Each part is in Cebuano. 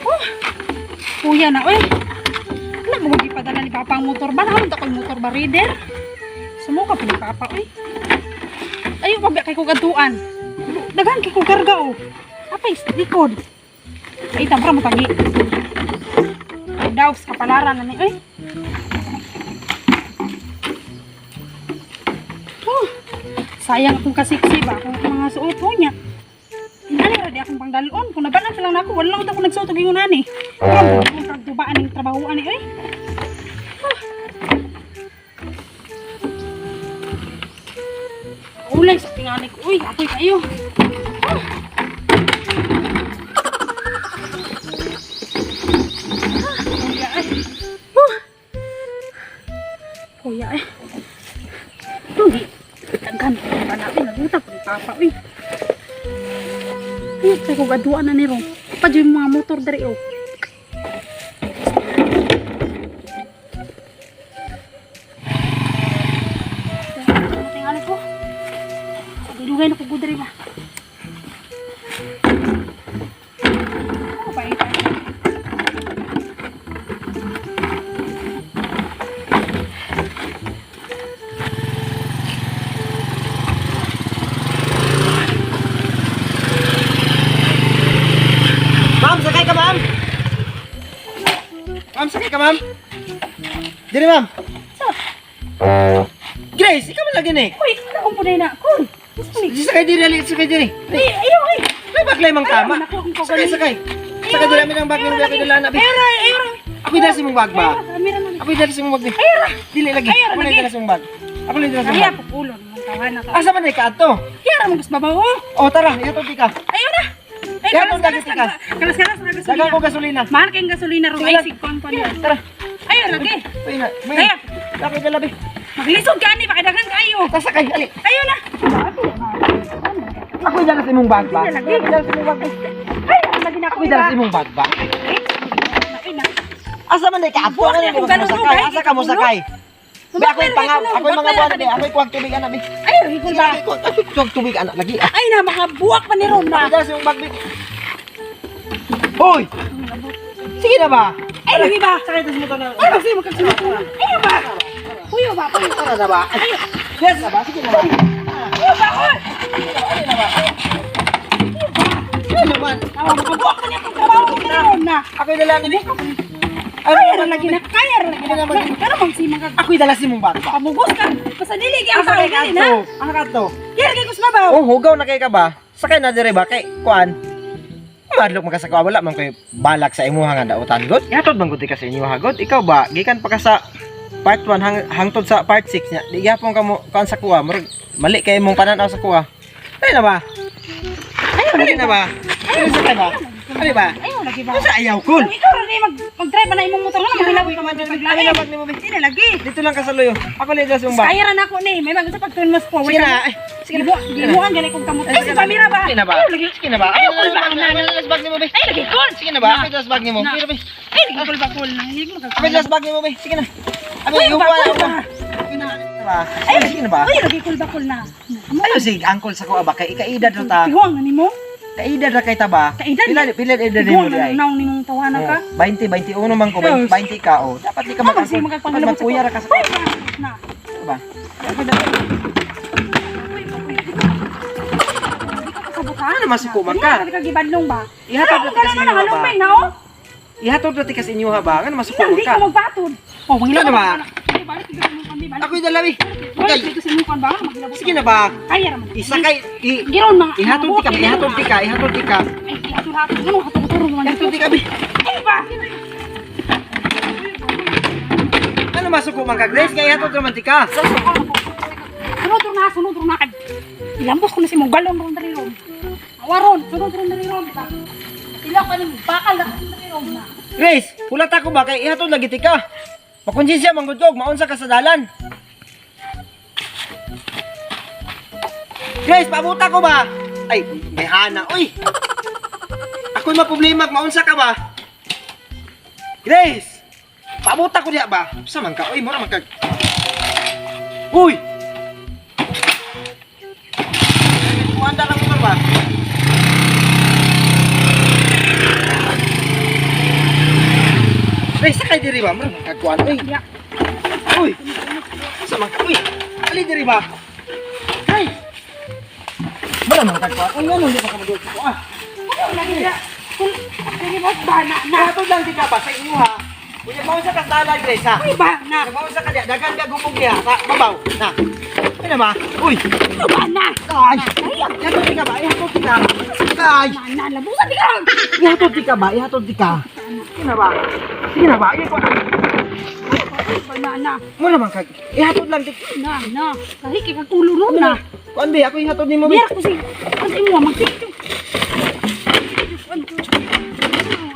Oh, kuya na, oy. Wala mo ipadala ni Papa ang motor ba? Naman ako'y motor ba, reader? Sumuka pa ni Papa, oy. Ayaw, pabya kay kugadtuan. Daghan kay kugarga, oh. Apay, likod. Ay, tambra mo tagi. Ay, daw, sa kapalaran na ni, oy. Oh, sayang akong kasiksi ba? Akong mga suot po niya. Inani ra di akong pangdalon. Kung nabalan pa lang nako, wala lang ako nagsuot og ingon ani. Pero akong kagtubaan ning trabahoan ni oy. Ah. Ulay sa tingali ko, uy, apoy kayo. Ah. Ah, kuya ay. Huh. Kuya ay. Hindi. Daghan pa natin naguta ko ni Papa, uy. Ay, kay kog aduan na ni ro. Pa yung mga motor diri oh. Tingali ko. Dugay na ko diri ba. Ano ba ito? Ma'am, sakay ka, ma'am. Ma'am, sakay ka, ma'am. Diri, ma'am. Sa? Grace, ikaw man lagi ni. Uy, ano kung punay na? Kun. Gusto ni. Di sakay diri, ali, sakay diri. Ay, ayaw ay. May baklay mang tama. Ayaw, naku, akong Sakay, kagaling. sakay. Sakay diri amin ang bag ng laki dala na. bi. Ayaw ra, ayaw ra. Ako'y dala sa imong bag ba? Ayaw ra, amira man. Ako'y dala sa imong bag. bi. Ayaw ra. Dili lagi. Ayaw ra, Ako lang lagi. dala sa imong bag. Ako lang dala sa imong Kaya bag. pupulo naman tawa na ka. Asa man ay kaadto? Kaya ra mo gusto babaw. oh. Oh, tara, ihatod di ka. Ayaw na. Ay, Kaya kalas kung kalas dagit ka. kalas kalas na gasolina. Dagan ko gasolina. Mahal kayong gasolina ro Sige ay lang. sig kon kon. Tara. Ayaw lagi. Uy na. May. Kaya. Ako'y dala bi. Maglisod ka ani baka daghan kaayo. Ta sakay, ali. Ayaw na. Ako'y dala sa imong bag ba? Sige, lagi. Ako'y dala sa imong bag. bi. Ay, lagi na ako. Ako'y dala sa imong bag ba? Ay na. Asa man ay kaadto? Buwak Ano na di akong ba galon, mosakay? no, Asa ka mosakay? Be, ako'y panga, ako'y mga buwan be, ako'y kuwag tubig ana be. Ay, lagi ko Sige, ba? ako'y kuwag tubig ana lagi. ah. Ay na mga buwak pa ni Ron na. Ako'y dala sa imong bag be. Hoy! Sige na ba? Ay, lagi ba? Sakay tas motor na. Ay, magsi magkagsunod. Ay ba? Kuya ba? Kuya Tara na ba? Yes na ba? Sige na ba? Kuya ba? Oy! Ano na ba? Ano naman? Awa, mga buwak na niya itong trabaho ko ni Ron na. Ako'y dala ni be. Kaya ra lagi na, kaya ra lagi na. Pero magsimang ka. Ako'y dala sa imong bag ba? Pamugos ka. Basta dili gyud ang Asa tao kay dili na. kaadto? Asa kaadto? Kaya lagi ko sa babaw. Oh, hugaw na kay ka ba? Sakay na dire ba kay kuan? Madlok man ka sa kuan, wala man kay balak sa imuha nga dautan god. Ihatod man gud ka sa inyo hagod. Ikaw ba gikan pa ka sa part 1 hangtod sa part 6 nya. Di gyapon ka mo kuan sa kuha, murag mali kay imong pananaw sa kuha. Dali na ba? Ayaw Dali lagi na ba? Dali sa ba? Dali ba? Ayaw lagi ba? Unsa ayaw kun? Kung ikaw ra ni mag-drive na imong motor nga maghilaboy ka man Dali na bag nimo be. Dili lagi. Dito lang ka sa luyo. Ako lang dala sa imong bag. Kaya ra na ako ni. May mag sa pagtuon mas po. Sige na. Ay, Sige na. Gibuan gani kong kamot. Ay si Pamira ba? Sige na ba? Ayaw lagi. Sige na ba? Ayaw Ako kul ba? dala sa bag nimo be. Ay lagi kul. Sige na ba? Ako dala sa bag nimo. Na. Sige na be. Ay lagi kul ba kul na. Hindi mo Ako dala sa bag nimo be. Sige na. Ako Uy, yung ba, kuha kul ako. ba? Ba? Ay, sige na ba? Ay lagi kul ba kul na. Ayo sig angkol sa kuha ba kay ikaedad ra ta. Tihuang na nimo. Kaedad ra kay ta ba? Kaedad? Pila pila edad nimo Tihuang na di ay? naong nimong tawana ka. Oh, 20 21 man ko Yes. 20 ka oh. Dapat di ka Ano ba siya magpangilabot sa magkuya ra ka sa Uy, ba? Na. ba? Ano naman sukuman ka? Ano ka gibadlong ba? Ihatod Ano ra ti ka sa ka inyo na ba? ba? Na oh. Ihatod ra ti ka sa inyo ha ba? Ngano masukuman Hindi ka? ka magbatod. Oh, manghilabot Ano ba? ka na. Ay, balik dito sa imong kambi, balik. Ako'y dalawi. Balik dito sa imong ba? Maghilabot Sige na ba? Kaya ra man. Isakay i Giron mga ihatod ti ka, ba? Ihatod ti ka, ihatod ti ka. Ay, ihatod hatod. Ano hatod turo man. Ihatod ti ka bi. Ay ba? Ano masukuman ka, Grace? Kay ihatod ra man ti ka. Sunod ro na, sunod ro na kay. Ilambos ko na si mong galon ron diri ron. Awaron, sunod ron diri ron ba. Ilaw ka ning bakal na diri ron na. Grace, hulat ako ba kay ihatod lagi ti ka. Makonsensya man gud kog, maunsa ka sa dalan. Grace, pabuta ko ba? Ay, may hana, oy. Ako'y maproblema, maunsa ka ba? Grace, pabuta ko diya ba? Sa man ka, oy, mura man ka. Uy! Kumanda lang motor ba? diri ba? Mura man kag kuan oy. Ya. Uy. Sa man ka? Uy. Ali diri ba? Ay. Mura man kag kuan. Uy, ngano di pa ka magduot ko ah? Ano lagi ya? Kung dili mo ba na na. Ihatod lang di ka ba sa inyo ha? Uy, mao sa kasala Grace ha. Uy ba na. Mao sa kanya daghan ka gubog niya sa babaw. Na. Ano ba? Uy. Ano ba na? Ay. Ihatod di ka ba? Ihatod di ka. Ay. Na na labusan di ka. Ihatod di ka ba? Ihatod di ka. Sige na ba? Sige na ba? Ay, ko. Uy ba na na. Mo naman kag. Ihatod lang di. Na na. Kahi kay kag ulo ron na. Kuan bi, ako ihatod nimo bi. Biyar ko si ang imo magtiktok. Ano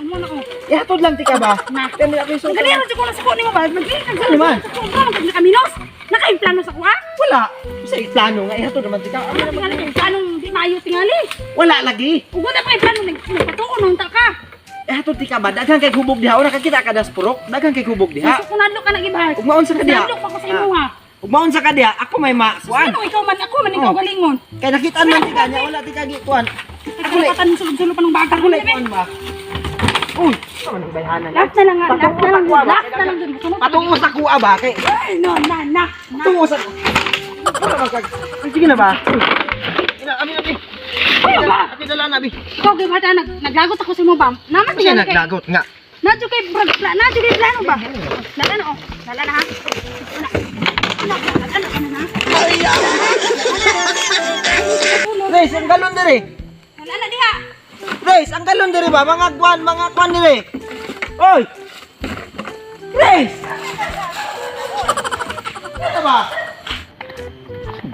ano na ko? Ihatod lang di ka ba? Na. Kaya mo ako Ang isulti. ganira ko lang sa kuha nimo ba? Magdili kag Ano man? Sa kuha man kag nakaminos. Nakaimplano sa kuha? Wala. Sa plano nga ihatod naman di ka. Amo naman. Tingali kay planong di maayo tingali. Wala lagi. Ug wala pa kay plano nagpatuon unta ka. Ihatod di ka ba? Daghan kay hubog diha. Ora kakita ka das purok. Daghan kay hubog diha. Gusto ko nadlok ka nag iba. Ug maon sa ka diha. Nadlok pa ko sa imo ha. Ug maon sa ka diha, ako may ma kuan. Ano ikaw man ako man ikaw Oh. galingon. Kay nakitaan man di ka niya, wala di ka gi kuan. Ako lang patan sulod-sulod pa ng bagar Ako ko lay kuan ba? Uy, sa man bayhanan. Lahat na lang nga, lahat na lang, lahat na lang dun. Patungo sa kuha ba kay Ay, no, na, na, na. Patungo sa Wala man kag. Ay, sige na ba? Uy. Ina, ami ami. Ano ba? Abi dala na abi. Ikaw kay bata, naglagot ako sa imo ba? Naman Siya tingali kay. naglagot nga. Nadyo kay brag, nadyo kay plano ba? Lala na oh. Lala na ha. Wala. Wala, wala, wala, wala na. Grace, ang galon dire. Wala na diha. Grace, ang galon dire ba? Mga kuan dire. Oy. Grace. Ano ba?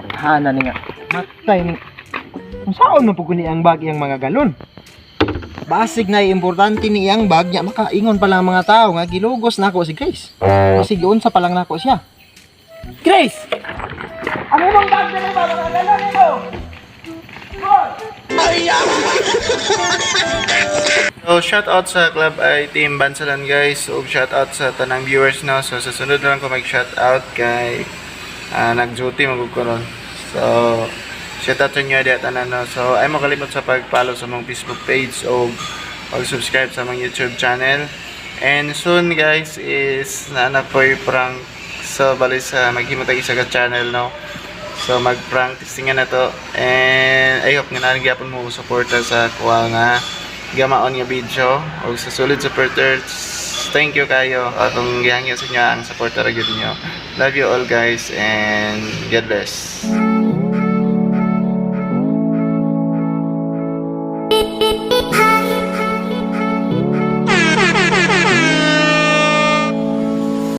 Bayhana ni nga. Matay ni. Kung saan man pud ni ang bag iyang mga galon? Basig na importante ni iyang bag niya makaingon pa lang ang mga tao nga gilugos nako si Grace. Kasi giunsa pa lang nako siya. Grace! Ano bang bag dire ba mga galon nimo? So, shout out sa Club I Team Bansalan guys. Ug shout out sa tanang viewers no. So, sa sunod na lang ko mag shout out kay nag-duty magug ko ron. So, shout out sa inyo diha tanan no. So, ay mo kalimot sa pag-follow sa mong Facebook page o pag-subscribe sa mong YouTube channel. And soon guys is naanak ko yung prank. So, bali sa maghimo tag isa ka channel no. So mag-prank testingan na to and I hope nga nagyapon mo suporta sa kuha nga gamaon nga video og sa solid supporters. Thank you kayo atong gihangyo sa inyo ang suporta ra gyud niyo. Love you all guys and God bless.